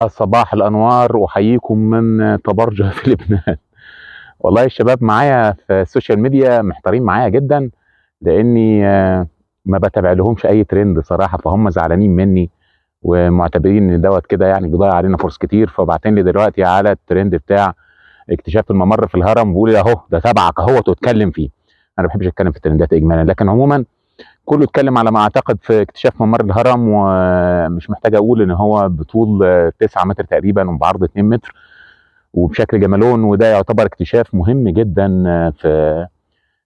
صباح الأنوار، أحييكم من طبرجة في لبنان. والله الشباب معايا في ال social media محتارين معايا جدا، لأني ما بتابع لهمش أي ترند صراحة، فهم زعلانين مني ومعتبرين إن دوت كده يعني بيضيع علينا فرص كتير. فبعتين لي دلوقتي على الترند بتاع اكتشاف الممر في الهرم، بيقول لي أهو ده تبعك أهو وتتكلم فيه. أنا ما بحبش أتكلم في الترندات إجمالا، لكن عموما كله اتكلم على ما اعتقد في اكتشاف ممر الهرم، ومش محتاج اقول ان هو بطول 9 متر تقريبا وبعرض 2 متر وبشكل جمالون، وده يعتبر اكتشاف مهم جدا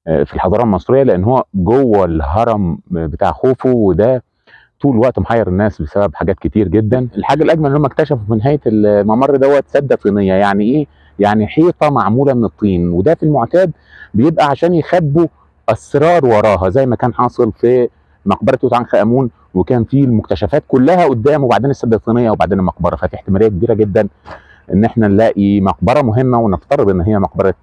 في الحضارة المصرية، لان هو جوه الهرم بتاع خوفو، وده طول الوقت محير الناس بسبب حاجات كتير جدا. الحاجة الاجمل ان هم اكتشفوا في نهاية الممر دوت سده طينيه. يعني ايه؟ يعني حيطة معمولة من الطين، وده في المعتاد بيبقى عشان يخبوا اسرار وراها، زي ما كان حاصل في مقبره توت عنخ امون، وكان في المكتشفات كلها قدامه، وبعدين السده الطينيه وبعدين المقبرة. ففي احتمالية كبيرة جدا ان احنا نلاقي مقبره مهمة، ونفترض ان هي مقبره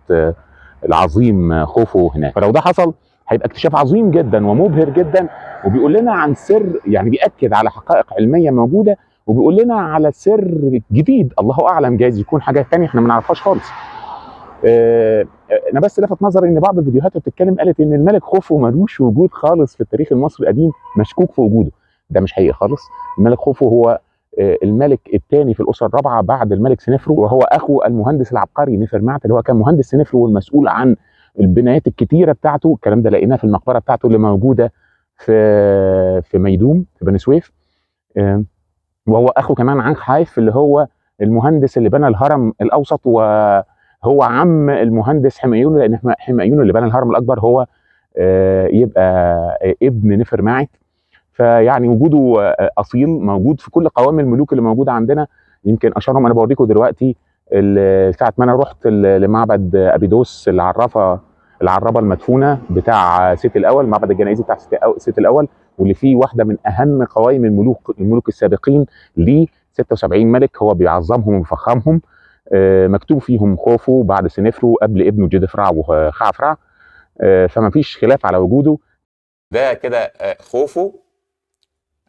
العظيم خوفو هناك. فلو ده حصل هيبقى اكتشاف عظيم جدا ومبهر جدا، وبيقول لنا عن سر، يعني بيأكد على حقائق علمية موجودة، وبيقول لنا على سر جديد الله اعلم، جايز يكون حاجة ثانية احنا ما نعرفهاش خالص. انا بس لفت نظري ان بعض الفيديوهات اللي بتتكلم قالت ان الملك خوفو ملوش وجود خالص في التاريخ المصري القديم، مشكوك في وجوده. ده مش حقيقي خالص. الملك خوفو هو الملك الثاني في الاسرة الرابعة بعد الملك سنفرو، وهو اخو المهندس العبقري نفرمعت اللي هو كان مهندس سنفرو والمسؤول عن البنايات الكتيرة بتاعته. الكلام ده لقيناه في المقبرة بتاعته اللي موجودة في ميدوم في بني سويف. وهو اخو كمان عنخ حايف اللي هو المهندس اللي بنى الهرم الاوسط، و هو عم المهندس حمايون، لان حمايون اللي بنى الهرم الاكبر هو يبقى ابن نفرمعت. فيعني وجوده اصيل موجود في كل قوائم الملوك اللي موجودة عندنا. يمكن اشهرهم انا بوريكم دلوقتي ساعة ما انا رحت لمعبد ابيدوس العرابه المدفونه بتاع سيتي الاول، معبد الجنائزي بتاع سيتي الاول، واللي فيه واحدة من اهم قوائم الملوك السابقين ليه 76 ملك، هو بيعظمهم وبيفخمهم. مكتوب فيهم خوفو بعد سنفرو قبل ابنه جدفرع وخعفرع، فما فيش خلاف على وجوده. ده كده خوفو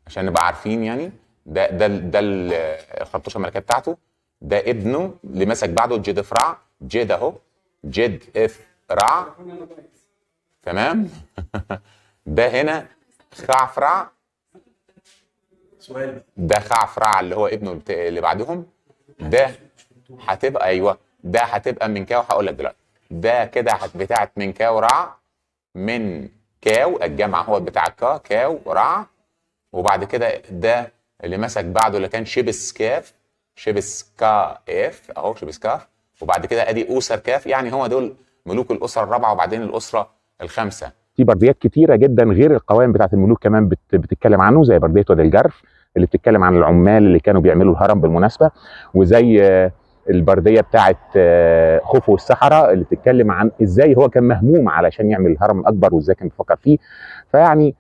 عشان نبقى عارفين، يعني ده ال 13 ملكية بتاعته، ده ابنه اللي مسك بعده جدفرع، جد اهو، جد اف رع، تمام. ده هنا خعفرع، ده خعفرع اللي هو ابنه اللي بعدهم. ده هتبقى ايوه، ده هتبقى من كاو، هقول لك دلوقتي. ده كده بتاعت من كاو رع، من كاو الجامعة هو بتاع كا كاو رع. وبعد كده ده اللي مسك بعده اللي كان شبس كاف، شبس كا اف اهو، شبس كاف. وبعد كده ادي اوسر كاف. يعني هو دول ملوك الاسرة الرابعة وبعدين الاسرة الخامسة. في برديات كتيرة جدا غير القوائم بتاعت الملوك كمان بتتكلم عنه، زي برديه وادي الجرف اللي بتتكلم عن العمال اللي كانوا بيعملوا الهرم بالمناسبة، وزي البرديه بتاعت خوفو والسحرة اللي بتتكلم عن ازاي هو كان مهموم علشان يعمل الهرم الاكبر وازاي كان بيفكر فيه. فيعني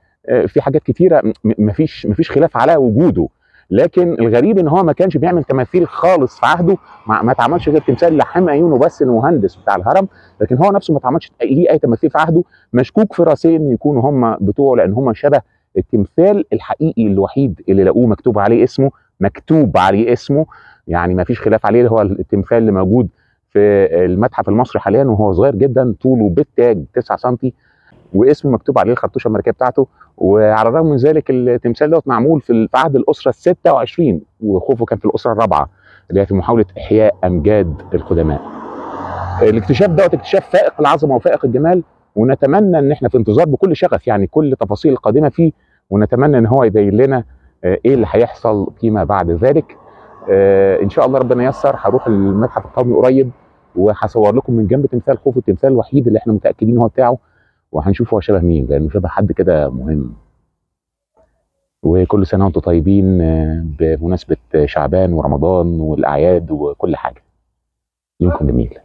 في حاجات كتيرة مفيش خلاف على وجوده، لكن الغريب ان هو ما كانش بيعمل تماثيل خالص في عهده، ما اتعملش غير تمثال لحمايونه بس المهندس بتاع الهرم، لكن هو نفسه ما اتعملش ليه اي تماثيل في عهده. مشكوك في راسين يكونوا هم بتوعه، لان هم شبه التمثال الحقيقي الوحيد اللي لقوه مكتوب عليه اسمه، مكتوب عليه اسمه، يعني ما فيش خلاف عليه، اللي هو التمثال اللي موجود في المتحف المصري حاليا، وهو صغير جدا، طوله بالتاج 9 سم، واسمه مكتوب عليه الخرطوشه الملكية بتاعته. وعلى الرغم من ذلك التمثال دوت معمول في عهد الاسرة 26، وخوفو كان في الاسرة الرابعة اللي هي في محاولة احياء امجاد القدماء. الاكتشاف دوت اكتشاف فائق العظمة وفائق الجمال، ونتمنى ان احنا في انتظار بكل شغف يعني كل تفاصيل القادمة فيه، ونتمنى ان هو يبين لنا ايه اللي هيحصل فيما بعد ذلك. ان شاء الله ربنا ييسر، هروح المتحف القومي قريب وهصور لكم من جنب تمثال خوفو، التمثال الوحيد اللي احنا متاكدين هو بتاعه، وهنشوف هو شبه مين، لانه شبه حد كده مهم. وكل سنة وانتم طيبين بمناسبة شعبان ورمضان والاعياد وكل حاجة. يومكم جميل.